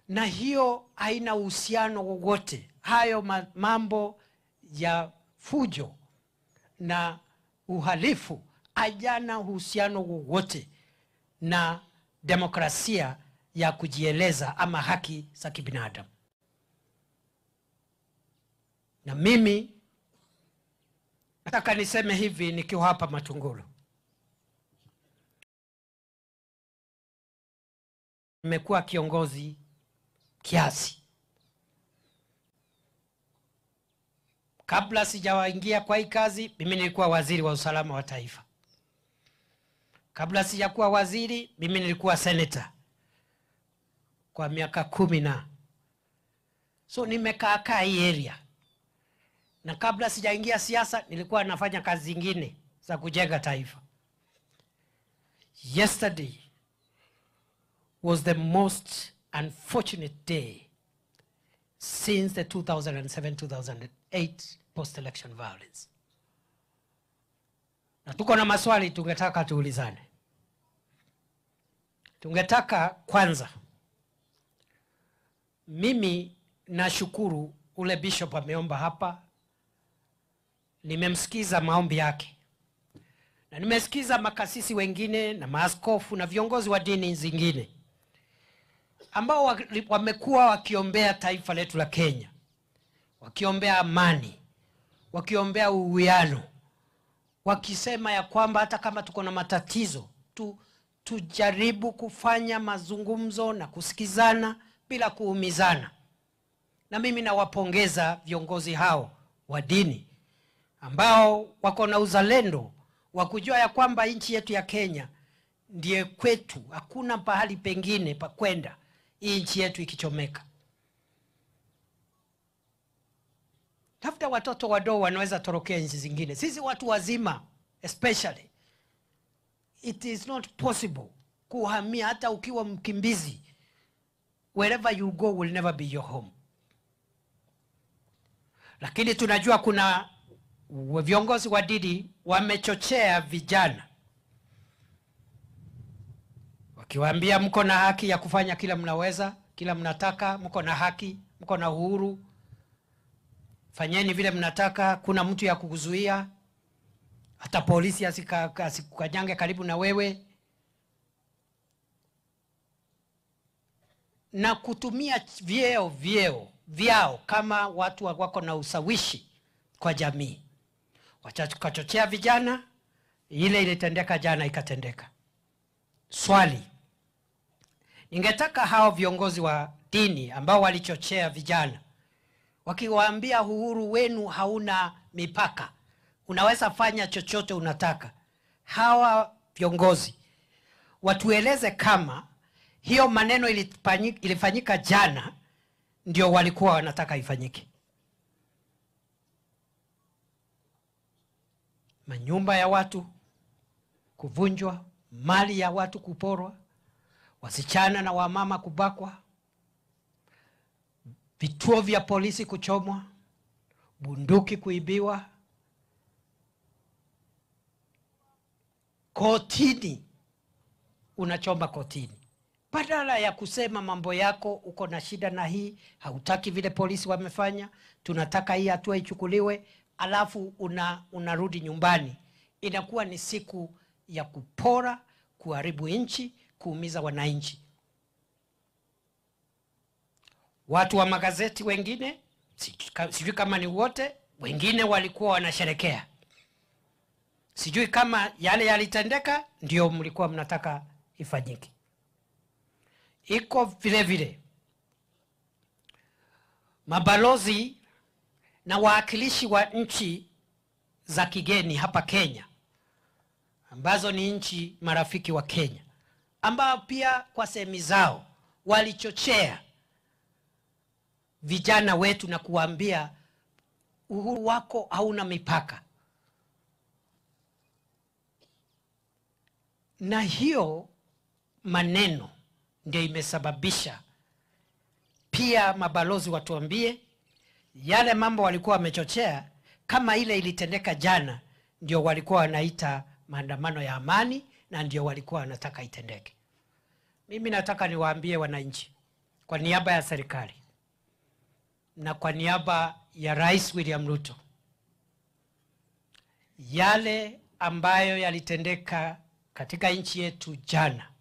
Na hiyo haina uhusiano wowote. Hayo mambo ya fujo na uhalifu hayana uhusiano wowote na demokrasia ya kujieleza ama haki za kibinadamu. Na mimi nataka niseme hivi nikiwa hapa Matungulu. Nimekuwa kiongozi kiasi. Kabla sijaingia kwa hii kazi, mimi nilikuwa waziri wa usalama wa taifa. Kabla sijakuwa waziri, mimi nilikuwa senator kwa miaka 10 na. So nimekaa hii area. Na kabla sijaingia siasa, nilikuwa nafanya kazi zingine za kujenga taifa. Yesterday was the most unfortunate day since the 2007-2008 post-election violence. Na tuko na maswali tungetaka tuulizane. Tungetaka kwanza, mimi nashukuru ule bishop ameomba hapa. Nimemsikiza maombi yake. Na nimesikiza makasisi wengine na maaskofu na viongozi wa dini zingine ambao wamekuwa wakiombea taifa letu la Kenya, wakiombea amani, wakiombea uwiano, wakisema ya kwamba hata kama tuko na matatizo tujaribu kufanya mazungumzo na kusikizana bila kuumizana. Na mimi nawapongeza viongozi hao wa dini ambao wako na uzalendo wa kujua ya kwamba nchi yetu ya Kenya ndiye kwetu, hakuna pahali pengine pa kwenda hii nchi yetu ikichomeka. Tafuta watoto wadogo wanaweza torokea nchi zingine. Sisi watu wazima especially, it is not possible kuhamia. Hata ukiwa mkimbizi, wherever you go will never be your home. Lakini tunajua kuna viongozi wa dini wamechochea vijana wakiwaambia mko na haki ya kufanya kila mnaweza, kila mnataka, mko na haki, mko na uhuru, fanyeni vile mnataka, kuna mtu ya kukuzuia, hata polisi asikukanyange karibu na wewe. Na kutumia vyeo vyao kama watu wako na ushawishi kwa jamii. Wakachochea vijana, ile ilitendeka jana ikatendeka. Swali, ningetaka hao viongozi wa dini ambao walichochea vijana wakiwaambia uhuru wenu hauna mipaka, unaweza fanya chochote unataka, hawa viongozi watueleze kama hiyo maneno ilifanyika jana ndio walikuwa wanataka ifanyike. Manyumba ya watu kuvunjwa, mali ya watu kuporwa, wasichana na wamama kubakwa, vituo vya polisi kuchomwa, bunduki kuibiwa, kotini unachoma kotini. Badala ya kusema mambo yako, uko na shida na hii, hautaki vile polisi wamefanya, tunataka hii hatua ichukuliwe, alafu unarudi nyumbani. Inakuwa ni siku ya kupora, kuharibu nchi, kuumiza wananchi. Watu wa magazeti wengine, sijui kama ni wote, wengine walikuwa wanasherekea. Sijui kama yale yalitendeka ndio mlikuwa mnataka ifanyike. Iko vile vile mabalozi na waakilishi wa nchi za kigeni hapa Kenya, ambazo ni nchi marafiki wa Kenya, ambao pia kwa sehemu zao walichochea vijana wetu na kuambia uhuru wako hauna mipaka. Na hiyo maneno ndio imesababisha pia mabalozi watuambie yale mambo walikuwa wamechochea, kama ile ilitendeka jana ndio walikuwa wanaita maandamano ya amani na ndio walikuwa wanataka itendeke. Mimi nataka niwaambie wananchi kwa niaba ya serikali na kwa niaba ya Rais William Ruto, yale ambayo yalitendeka katika nchi yetu jana,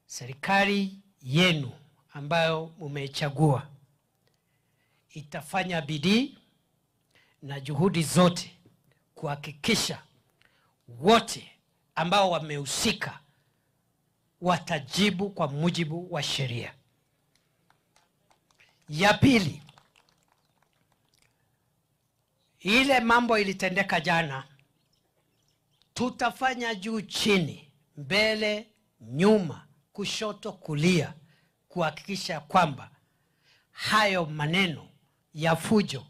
serikali yenu ambayo mmeichagua itafanya bidii na juhudi zote kuhakikisha wote ambao wamehusika watajibu kwa mujibu wa sheria. Ya pili, ile mambo ilitendeka jana, tutafanya juu chini, mbele, nyuma, kushoto, kulia, kuhakikisha kwamba hayo maneno ya fujo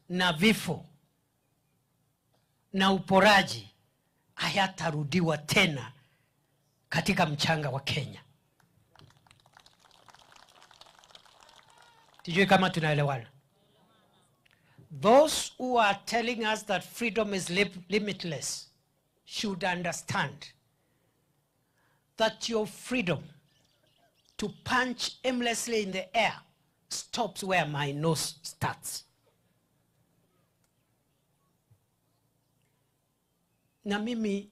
na vifo na uporaji hayatarudiwa tena katika mchanga wa Kenya. Sijui kama tunaelewana. Those who are telling us that freedom is limitless should understand that your freedom to punch aimlessly in the air stops where my nose starts. Na mimi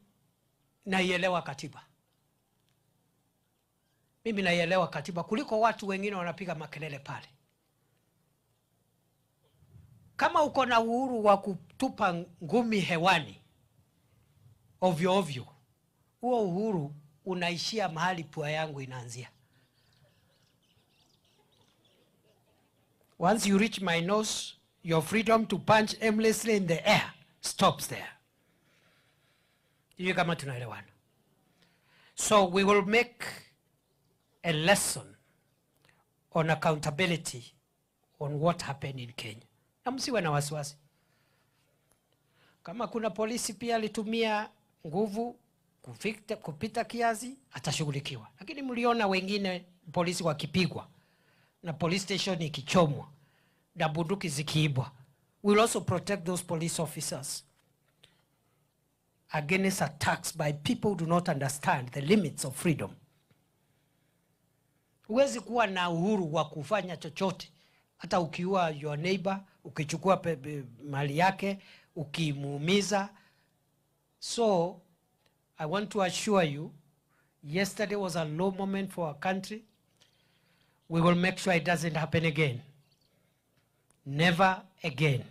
naielewa katiba. Mimi naielewa katiba kuliko watu wengine wanapiga makelele pale. Kama uko na uhuru wa kutupa ngumi hewani ovyo ovyo, huo uhuru unaishia mahali pua yangu inaanzia. Once you reach my nose, your freedom to punch aimlessly in the air stops there. Sijui kama tunaelewana. So we will make a lesson on accountability on what happened in Kenya. Na msiwe na wasiwasi. Kama kuna polisi pia alitumia nguvu kupita kiasi, atashughulikiwa. Lakini mliona wengine polisi wakipigwa na police station ikichomwa na bunduki zikiibwa. We will also protect those police officers against attacks by people who do not understand the limits of freedom. Huwezi kuwa na uhuru wa kufanya chochote, hata ukiua your neighbor, ukichukua mali yake, ukimuumiza. So I want to assure you, yesterday was a low moment for our country. We will make sure it doesn't happen again. Never again.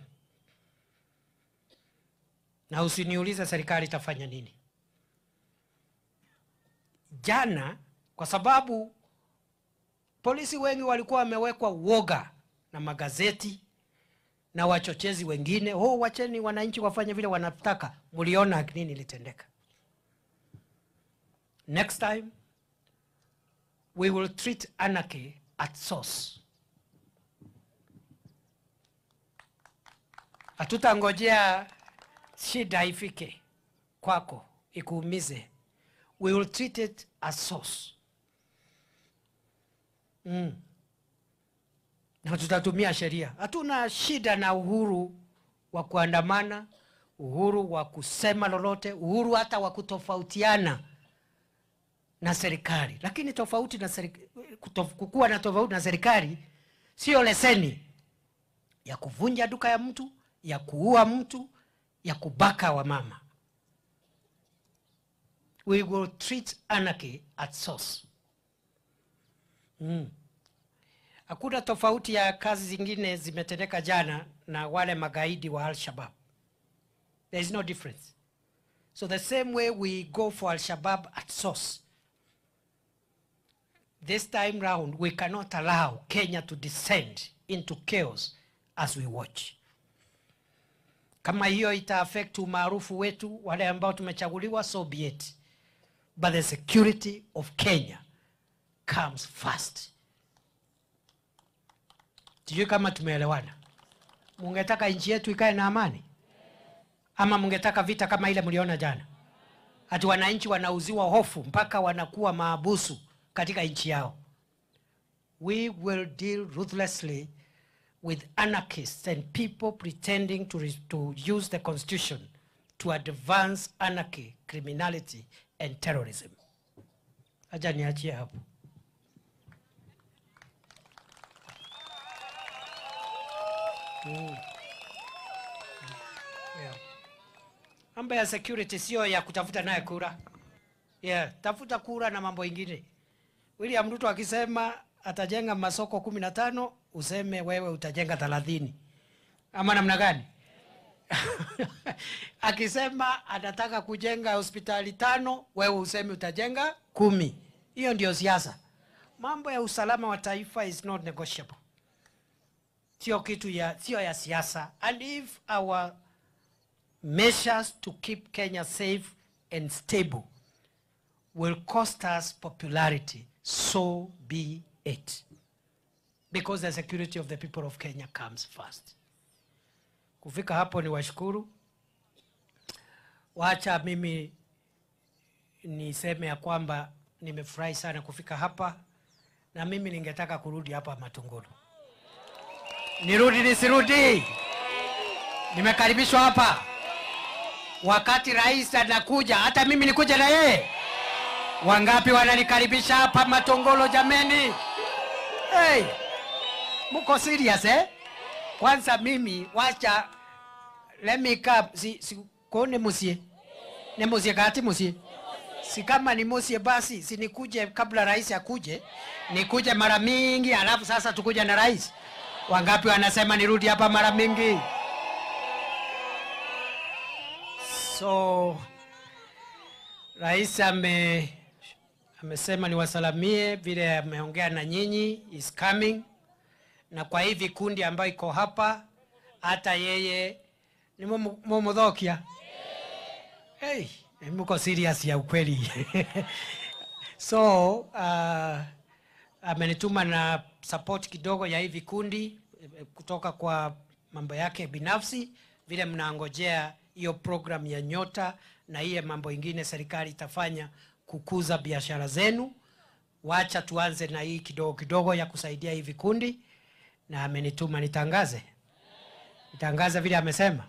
Na usiniulize serikali itafanya nini. Jana, kwa sababu polisi wengi walikuwa wamewekwa woga na magazeti na wachochezi wengine, oh, wacheni wananchi wafanye vile wanataka, mliona nini ilitendeka. Next time we will treat anarchy at source. Hatutangojea shida ifike kwako ikuumize. We will treat it as source. Na tutatumia sheria. Hatuna shida na uhuru wa kuandamana, uhuru wa kusema lolote, uhuru hata wa kutofautiana na serikali. Lakini tofauti na serikali, kukuwa na tofauti na serikali sio leseni ya kuvunja duka ya mtu, ya kuua mtu, ya kubaka wa mama. We will treat anarchy at source. Hakuna tofauti ya kazi zingine zimetendeka jana na wale magaidi wa Al-Shabaab. There is no difference. So the same way we go for Al-Shabaab at source, this time round we cannot allow Kenya to descend into chaos as we watch. Kama hiyo ita affect umaarufu wetu, wale ambao tumechaguliwa, so be it. But the security of Kenya comes first. Sijui kama tumeelewana. Mungetaka nchi yetu ikae na amani? Ama mungetaka vita kama ile mliona jana? Ati wananchi wanauziwa hofu mpaka wanakuwa maabusu katika nchi yao. We will deal ruthlessly with anarchists and people pretending to use the constitution to advance anarchy, criminality and terrorism. Acha niachie hapo. Yeah. Mambo ya security sio ya kutafuta naye kura. Yeah, tafuta kura na mambo ingine. William Ruto akisema atajenga masoko 15, useme wewe utajenga 30. Ama namna gani? Akisema anataka kujenga hospitali 5, wewe useme utajenga 10. Hiyo ndio siasa. Mambo ya usalama wa taifa is not negotiable. Sio kitu ya, sio ya siasa. And if our measures to keep Kenya safe and stable will cost us popularity, so be it. Because the security of the people of Kenya comes first. Kufika hapo ni washukuru. Wacha mimi niseme ya kwamba nimefurahi sana kufika hapa, na mimi ningetaka kurudi hapa Matungulu. Nirudi nisirudi? Nimekaribishwa hapa. Wakati rais anakuja, hata mimi nikuja na yeye. Wangapi wananikaribisha hapa Matungulu jameni? Hey, muko serious eh? Kwanza mimi wacha let me come si kone musie. Ne musie kati musie. Si kama ni musie basi si nikuje kabla rais akuje, nikuje mara mingi alafu sasa tukuja na rais. Wangapi wanasema nirudi hapa mara mingi? So rais amesema niwasalamie vile ameongea na nyinyi, is coming. Na kwa hivi kundi ambayo iko hapa, hata yeye ni mumuthokia. Hey, mko serious ya ukweli. So amenituma na support kidogo ya hivi kundi kutoka kwa mambo yake binafsi, vile mnaangojea hiyo program ya Nyota na hiyo mambo ingine serikali itafanya kukuza biashara zenu. Wacha tuanze na hii kidogo kidogo ya kusaidia hivi kundi. Na amenituma nitangaze. Nitangaze vile amesema.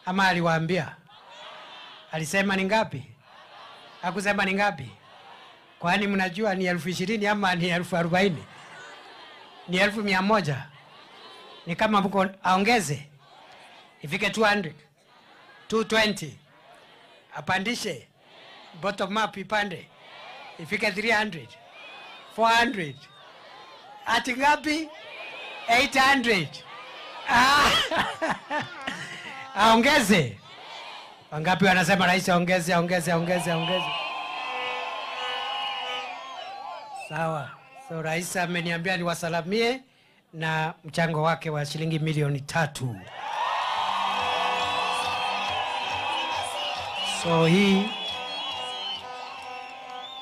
Ama aliwaambia? Alisema ni ngapi? Hakusema ni ngapi? Kwani mnajua ni 20,000 ama ni 40,000? Ni 100,000? Ni kama mko aongeze. Ifike 200, 220. Apandishe. Bottom up ipande. Ifike 300, 400. Ati ngapi? 800. Ah. Aongeze. Wangapi wanasema rais aongeze, aongeze, aongeze, aongeze? Sawa. So rais ameniambia niwasalamie na mchango wake wa shilingi 3,000,000. So hii,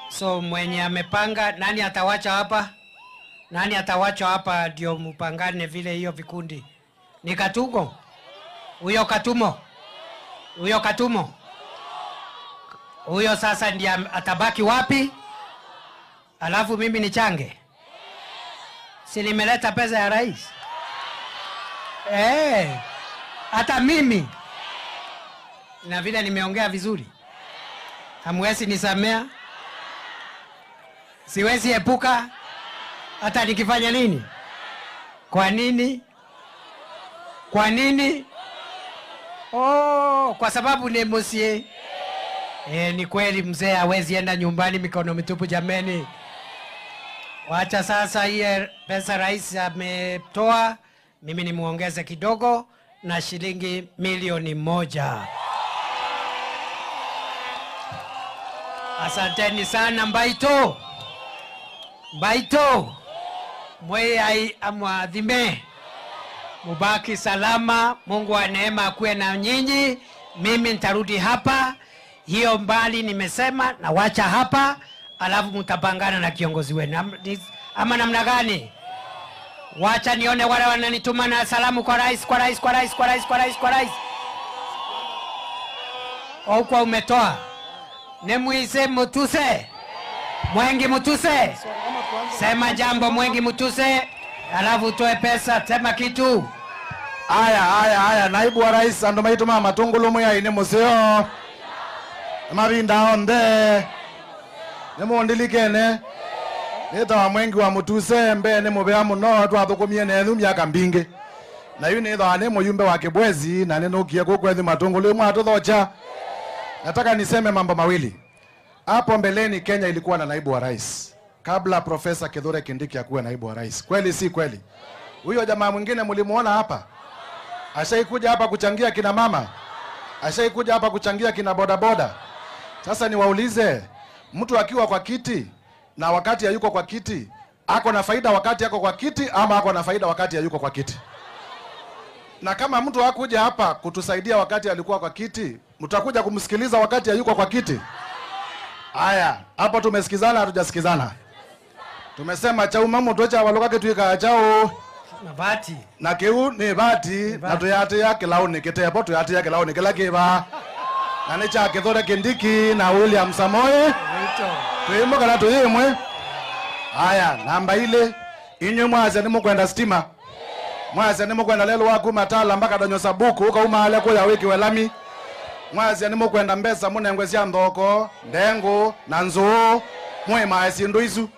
so mwenye amepanga, nani atawacha hapa? Nani atawacha hapa ndio mpangane vile hiyo vikundi? Ni Katugo? Huyo Katumo? Huyo Katumo? Huyo sasa ndiye atabaki wapi? Alafu mimi nichange? Si nimeleta pesa ya rais? Hata mimi. Na vile nimeongea vizuri, hamwezi nisamea? Siwezi epuka hata nikifanya nini? Kwa nini? Kwa nini? Oh, kwa sababu ni musie. Ni kweli mzee hawezi enda nyumbani mikono mitupu jameni. Wacha sasa hiye pesa rais ametoa, mimi nimuongeze kidogo na shilingi 1,000,000. Asanteni sana Mbaito. Mbaito. Mwei amwadhime. Mubaki salama, Mungu wa neema akuwe na nyinyi. Mimi nitarudi hapa. Hiyo mbali nimesema na wacha hapa, alafu mtapangana na kiongozi wenu. Ama namna gani? Wacha nione wale wananituma na salamu kwa rais, kwa rais, kwa rais, kwa rais, kwa rais, kwa rais. Au kwa umetoa. Nemuise Mutuse. Mwengi Mutuse. Sema jambo Mwengi Mutuse, alafu utoe pesa, sema kitu. Aya, aya, aya, naibu wa rais ando maitu mama Tungulu muya ine museo. Marinda onde. Nemuondilikene. Neta wa Mwengi wa Mutuse mbe ne mubea muno twathukumie nethu miaka mbingi. Na yu nithaa ni muyumbe wa Kibwezi na ninukie kukwethi Matungulu imwe atuthocha. Nataka niseme mambo mawili. Hapo mbeleni Kenya ilikuwa na naibu wa rais kabla Profesa Kithure Kindiki akuwe naibu wa rais. Kweli si kweli? Huyo jamaa mwingine mlimuona hapa? Ashaikuja hapa kuchangia kina mama? Ashaikuja hapa kuchangia kina bodaboda? Sasa niwaulize, mtu akiwa kwa kiti na wakati hayuko kwa kiti, ako na faida wakati ako kwa kiti ama ako na faida wakati hayuko kwa kiti? Na kama mtu hakuja hapa kutusaidia wakati alikuwa kwa kiti, mtakuja kumsikiliza wakati hayuko kwa kiti? Aya, hapo tumesikizana hatujasikizana? Tumesema cha umamu tocha walokake tuika chao na bati na kiu ni bati na tuyate ya kilauni kitepo tuyate ya kilauni kila kiba na ni cha Kithure Kindiki na William Samoei Ruto tuimo kana tuyimwe. Aya, namba ile inyu mwaze ni mukwenda stima, mwaze ni mukwenda lelo waku matala mpaka donyo sabuku ukauma ale kuya wiki welami, mwaze ni mukwenda mbesa munengwe cia nthoko ndengu na nzuu mwe maesi ndu isu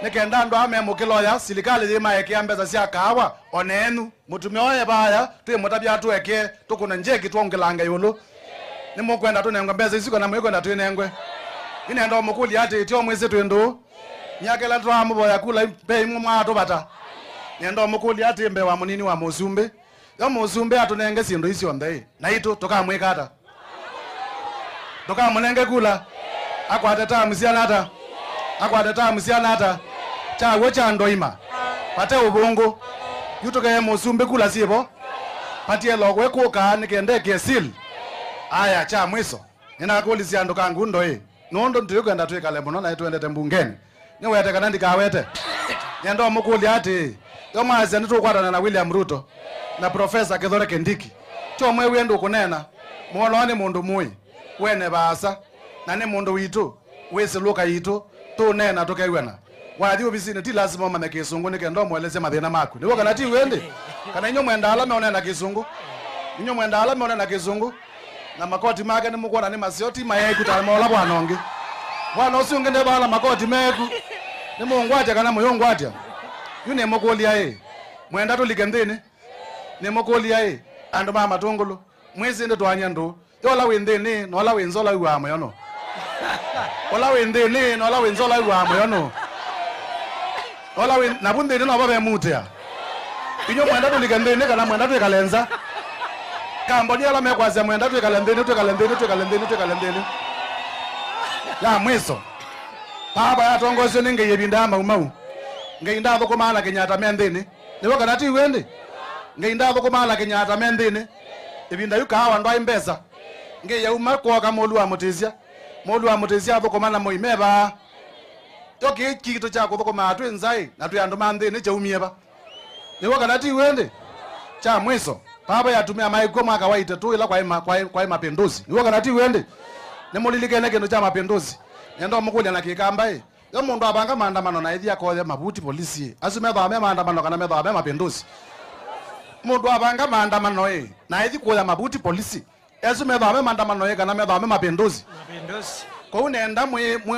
nikenda andu ame mukiloya silikali yimaekia mbesa cia kahawa onenu mutumia oye baya twi mutabia tuekie tukuna njeki twongelanga yulu ni mukwenda tunengwe mbesa isu kana mwikwenda twinengwe inenda mukuli ati itio mwisi twindu nyakela twamuboya kula pe imwe mwatubata nenda mukuli ati mbe wa munini wa musumbi yo musumbi atunenge sindu icio nthei na itu tukamwikata tukamunenge kula akwateta musianata akwateta musianata chawo cha ndoima pate ubungu yutuke musumbi kula sibo patie logwe kuka nikende kesil. Aya cha mwiso ninakulisia andu kangu ndoi nundu ntikwenda twikale muno na twendete mbungeni niwete kana ndikawete nyendo mukuli ati yo mwaze nitukwatana na William Ruto na Profesa Kithure Kindiki cho mwe wendu kunena muono ni mundu mui wene baasa na ni mundu witu wisiluka yitu tunena tukaiwana wathi obisini ti lazima umanye kisungu nikenda mweleze mathina maku niwo kana ti wende kana inyo mwenda ala meonena kisungu inyo mwenda ala meonena kisungu na makoti make ni mukwona ni masio ti maeku ta mola bwana ongi bwana ucio ungi ndebala makoti meku ni mungwatia kana muyungwatia yu ni mukulia e mwenda tulike nthini ni mukulia e andu ma Matungulu mwisi ndi twanya ndu yola wi nthini na ola wi nzola wi moyono ola wi nthini na ola wi nzola wi moyono ola wi na bunthini no babe mutia inyo mwenda tulike nthini kana mwenda twikalenza kamboni ala mekwazia mwenda twikale nthini twikale nthini twikale nthini twikale nthini ya mwiso baba yatongozio ni ngai ibinda mau mau ngai ndathukuma Kenyatta me nthini niwo kana ti wendi ngai ndathukuma Kenyatta me nthini ibinda yukawa ndwai mbesa ngai yauma kwoka mulu wa mutizia mulu wa mutizia athukuma na muimeba toki kitu cha kuthukuma twi nzai na twi andu ma nthini chaumie ba niwo kana ti wendi cha mwiso baba yatumia maiko mwaka wa 82 ila kwa mapinduzi niwo kana ti wendi nimulilikene kindu cha mapinduzi nendo mukulia na kikamba i yo mundu abanga maandamano na ithia kothe mabuti polisi asu methaa me maandamano kana methaa me mapinduzi mundu abanga maandamano i na ithi kuoya mabuti polisi asu methaa me maandamano i kana methaa me mapinduzi mapinduzi kou nenda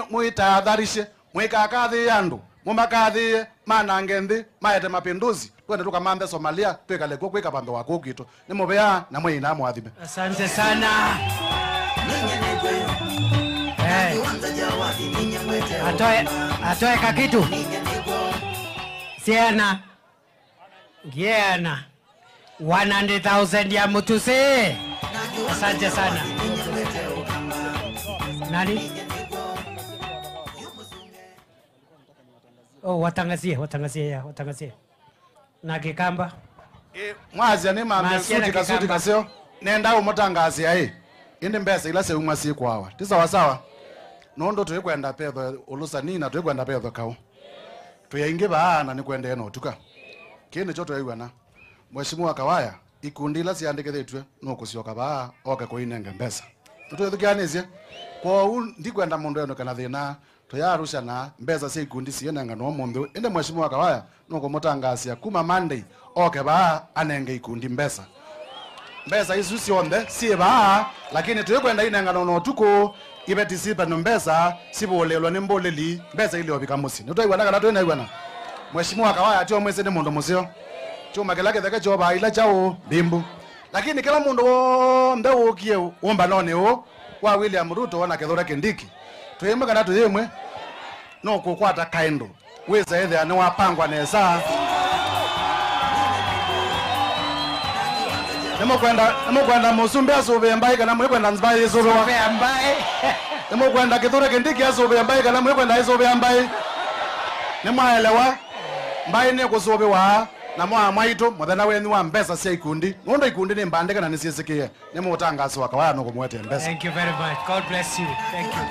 mwitadharishe mwikakathie andu mumakathie manange nthi maete mapinduzi twende tukamanthe Somalia twikale kuo kwika pambe wa kuu ni muvea na mwina mwathime. Asante sana. Atoe kakitu. Siana. Giana. 100,000 ya mutuse. Asante sana. Nani? Oh, watangazie. Na Kikamba. Mwazia ni mambe suti kasio. Nenda umutangazia hii. Indi mbesa ila se umwasi kwawa. Ti sawa sawa. Nondo tuikwenda petho ulusani na tuikwenda petho kau. Tuyaingi baana ni kwenda eno tuka. Kini choto yuana. Mheshimiwa Kawaya ikundi ila siandikithitwe no kucioka baa oke kuinenge mbesa. Tututhukianicie. Kwa ndikwenda mundu eno kana thina tuyarushana mbesa cia ikundi cienenga no mundu inde Mheshimiwa Kawaya no kumutangacia kuma Monday oke baa anenge ikundi mbesa. Mbesa isu cionthe ciĩ lakini tuikwenda inengano no tuku ibeti sipa no mbesa sibulelwa ni mbuleli mbesa iliobika musi nitwaigwana kana twinaigwana. Mheshimiwa Kawaya atio mwisi ni mundu museo Chuma kila kitheke choba ila chao ndimbu. Lakini kila mundu wonde ukie umbanoni u wa William Ruto na Kithure Kindiki. Twimwe kana tuyimwe no kukwata kaindu. Weza ethe ni wapangwa nesa. Nimukwenda musumbi asuvie mbai kana mwikwenda nzbai isuviwa. Mbai. Nimukwenda Kithure Kindiki asuvie mbai kana mwikwenda isuvia mbai. Nimwaelewa mbai ni kusuviwa na mwa mwaitu muthenya wenyu wa mbesa cia ikundi. Nundu ikundi ni mbandika na niciicikie. Ni mutangazo wa Kawaya no kumwete mbesa. Thank you very much. God bless you. Thank you.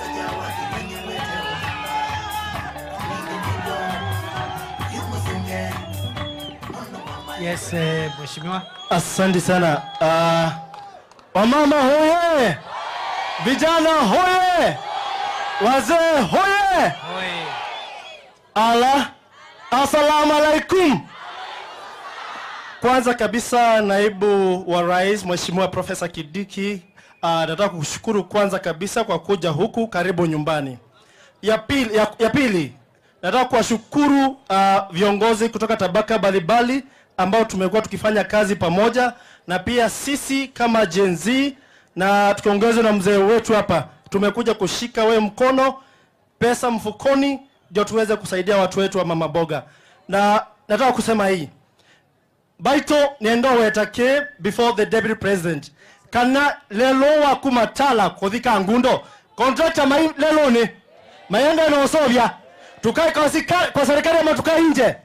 Yes, mheshimiwa. Asante sana. Wamama hoye! Vijana hoye! Wazee hoye! Hoye! Ala, assalamu alaikum. Kwanza kabisa naibu wa rais Mheshimiwa Profesa Kindiki, nataka kushukuru kwanza kabisa kwa kuja huku, karibu nyumbani. Ya pili, nataka kuwashukuru viongozi kutoka tabaka mbalimbali ambao tumekuwa tukifanya kazi pamoja, na pia sisi kama Gen Z na tukiongozwa na mzee wetu hapa tumekuja kushika we mkono, pesa mfukoni, ndio tuweze kusaidia watu wetu wa mama boga. Na nataka kusema hii, baito niendo wetake before the deputy president kana lelo wa kumatala kuthika ngundo contractor mai lelo ni mayenda na osovya. Tukae kwa serikali ama tukae nje?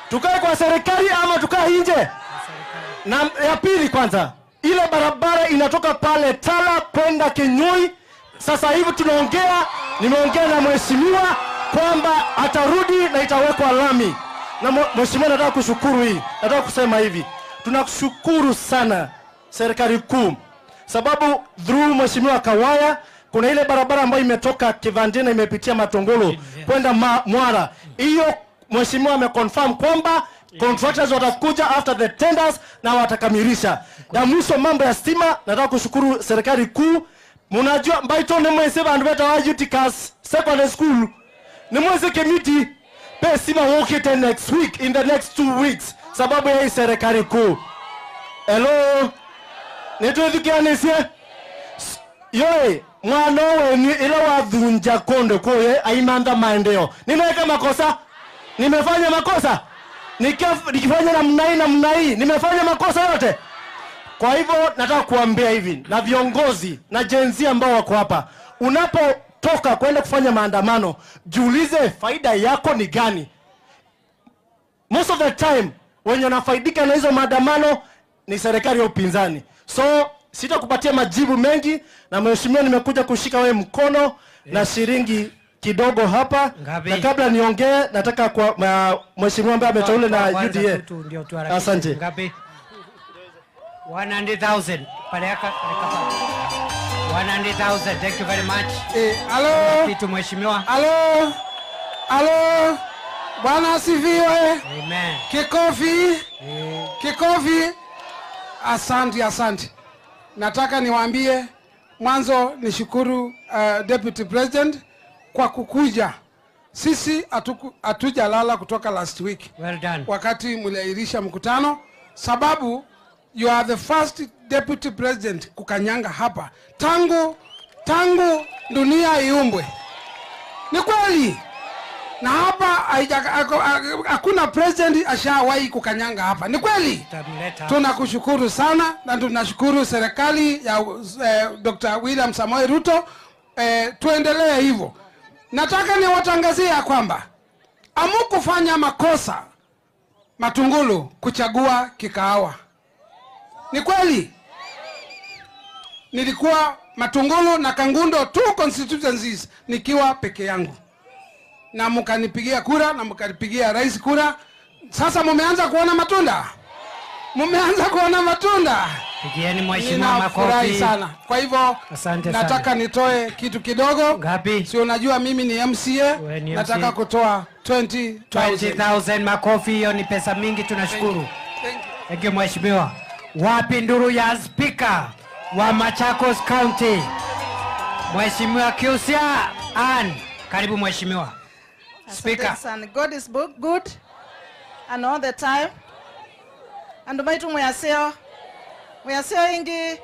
Tukae kwa serikali ama tukae nje? Na ya pili kwanza, ile barabara inatoka pale Tala kwenda Kinyui. Sasa hivi tunaongea, nimeongea na mheshimiwa kwamba atarudi na itawekwa lami. Na mheshimiwa, nataka kushukuru hii. Nataka kusema hivi, tunakushukuru sana serikali kuu, sababu through mheshimiwa Kawaya kuna ile barabara ambayo imetoka Kivandina imepitia Matongolo kwenda Mwara. Hiyo mheshimiwa ameconfirm kwamba contractors watakuja after the tenders na watakamilisha. Na mwisho mambo ya stima, nataka kushukuru serikali kuu. Mnajua mbaito ni mwese bandu beta wa Utikas Secondary School. Ni mwese committee pe stima wokete next week, in the next 2 weeks, sababu ya serikali kuu. Hello. Nitwethikianisie. Yoe mwana wenu ila wathunja kondo koye aimanda maendeleo. Nimeweka makosa? Nimefanya makosa? Nikifanya namna hii, nimefanya makosa yote? Kwa hivyo nataka kuambia hivi, na viongozi na Gen Z ambao wako hapa, unapotoka kwenda kufanya maandamano, jiulize faida yako ni gani. Most of the time wenye wanafaidika na hizo maandamano ni serikali ya upinzani. So sitakupatia majibu mengi, na mheshimiwa nimekuja kushika wewe mkono na shilingi kidogo hapa. Ngapi? Na kabla niongee nataka kwa mheshimiwa ambaye ameteule na UDA. Asante. Ngapi? 100,000. Paleka 100,000. Thank you very much. Hello. Kitu mheshimiwa. Hello. Hello. Bwana asifiwe. Amen. Kikofi. Kikofi. Asante, asante. Nataka niwaambie mwanzo nishukuru Deputy President kwa kukuja. Sisi hatujalala kutoka last week. Well done. Wakati mliahirisha mkutano, sababu you are the first Deputy President kukanyanga hapa tangu dunia iumbwe. Ni kweli. Na hapa hakuna president ashawahi kukanyanga hapa. Ni kweli. Tunakushukuru sana na tunashukuru serikali ya Dr. William Samoei Ruto. Tuendelee hivyo. Nataka niwatangazie ya kwamba hamukufanya makosa Matungulu kuchagua Kikaawa. Ni kweli. Nilikuwa Matungulu na Kangundo 2 constituencies nikiwa peke yangu. Na mkanipigia kura na mkanipigia rais kura. Sasa mumeanza kuona matunda. Mumeanza kuona matunda. Pigieni mheshimiwa makofi. Ninafurahi sana. Kwa hivyo nataka nitoe kitu kidogo. Ngapi? Si unajua mimi ni MCA. Ni nataka kutoa 20,000. 20,000 makofi, hiyo ni pesa mingi, tunashukuru. Thank you. Thank you mheshimiwa. Wapi nduru ya speaker wa Machakos County? Mheshimiwa Kiusya Ann. Karibu mheshimiwa. Speaker. God is good and all the time. Andu maitu mwaseo. Mwaseo ingi.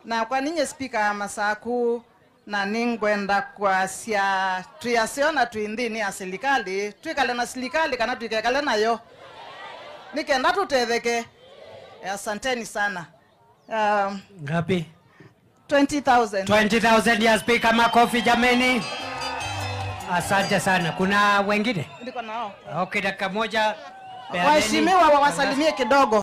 Na kwa ninye speaker Masaku na ningwenda kwasia tuyaseo na tuindini ya serikali, tuikale na serikali kana tuikekale nayo. Nikenda tutetheke. Asanteni sana. Ngapi? 20,000. 20,000 ya speaker, makofi jameni. Asante sana. Kuna wengine? Ndiko nao. Okay, dakika moja. Peaneni. Waheshimiwa wawasalimie kidogo.